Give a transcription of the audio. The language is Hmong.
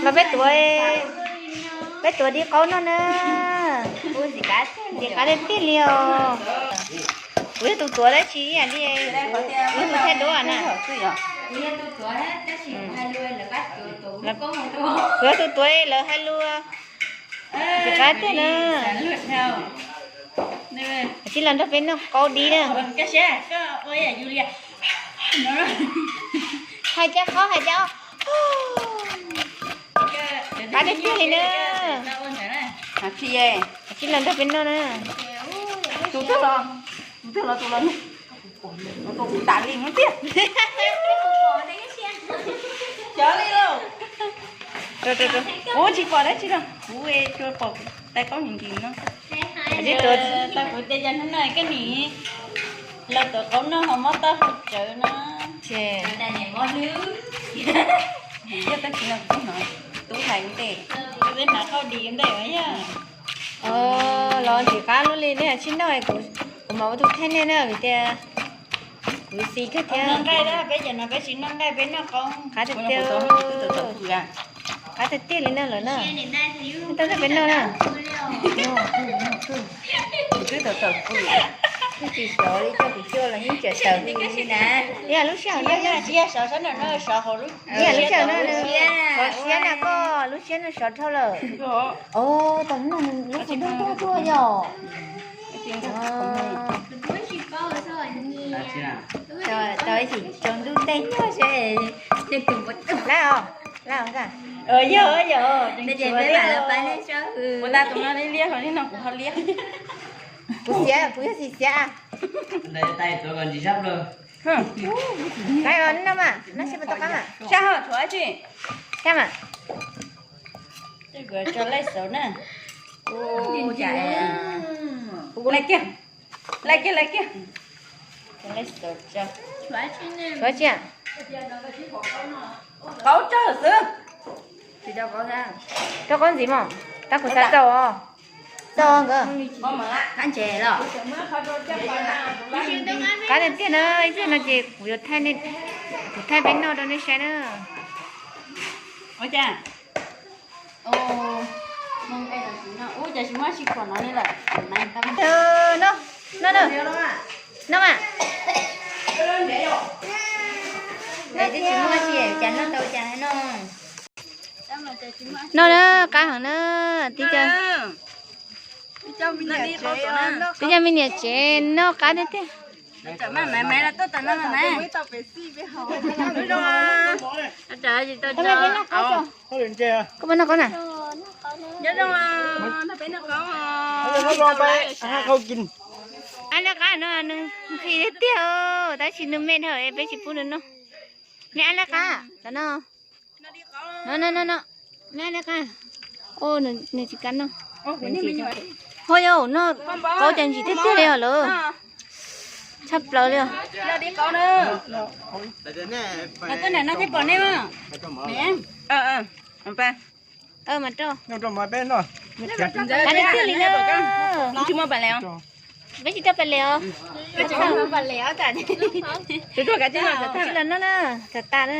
Los peb tuav, peb tuav dib qaub noj na. Ntxim qab tiag tiag li os. Kuv yog tus tuav dab tsi ib yam li, kuv yog tus thaij duab na. Kuv yog tus tuav, lawv hais lus. Ntxim qab tiag na. Tsis los nrog peb noj qaub dib na. Hais cas qhov hais cas. Qab tiag tiag li na. Tsis los nrog peb noj na. Tus twg los, tus twg los, tus los, tus tas li no tiag. Xyov li lauj. Ua tsis pom dab tsi rau kuv, tsuas pom tais qaub nkim nkim no. Tau kuv tias cov hnub no koj nim los tuav qaub noj ho mob taub hau tsawv no. Yog tab sis no kuv hnov tub hais ntej, peb hnav qaub dib ntej yog. Los ntxim qab lub li nej sib noj, kuv mam ua tus thaij nej na vim tias kuv xis kawg thiab. Noj nqaij, peb cov no peb tsis noj nqaij, peb noj qaub. Qab tiag tiag. Qab tiag tiag li na lawm na. Tau nrog peb noj na. Twb tawm tawm pw, twb tsis xyov li, coj kuv coj los yeej tseem tawm li na. Ib yam lub sij hawm no, ib yam lub sij hawm no, qhov siab na koj, lub siab no sov dhau lawm. Os, tam no lub kua muag tuaj tuaj yom. Tau ib chim tsaus ntuj ntej nyoog seb. Lawm os, lawm os. Yog, yog. Ua ntej tus no liab liab, tus no kuv ho liab. Kuv xiav, kuv yog xim xiav. Lawm os, noj mas, noj seb puas tau qab mas. Sab ho tshuav dab tsi? Sab mas. Kuv tso laij xauv na. Laij kiag, laij kiag, laij kiag. Tshuav dab tsi? Qaub tsawg xwb. Rau qaub ntxiv mog, tab kuv xav txaus os. Txaus nkawd. Qab tiag tiag na, ib pliag no ces kuv yuav thaij, kuv thaij peb noj rau nej saib na. Ua cas? Ua cas tsis muaj tsis pom no li lawm. Noj, noj, noj mas. Noj na, qab heev na. Twb coj me niam tsev noj qab tiag tiag. Koj puas noj qaub na? Ab, lawv qab no nws nqhis tiag tiag, tab sis nws me dhau es peb tsis pub nws noj. Nej ab lawv qab, no, no, no, no, nej ab lawv qab. Nws tsis kam noj. Ho yog noj qaub cas ntsim tiag tiag li os lawm. Tshaj plaws li os. Mas rau. Qab tiag tiag li na. Peb tsis rau pem les os. Tsis los noj na, tham tas na.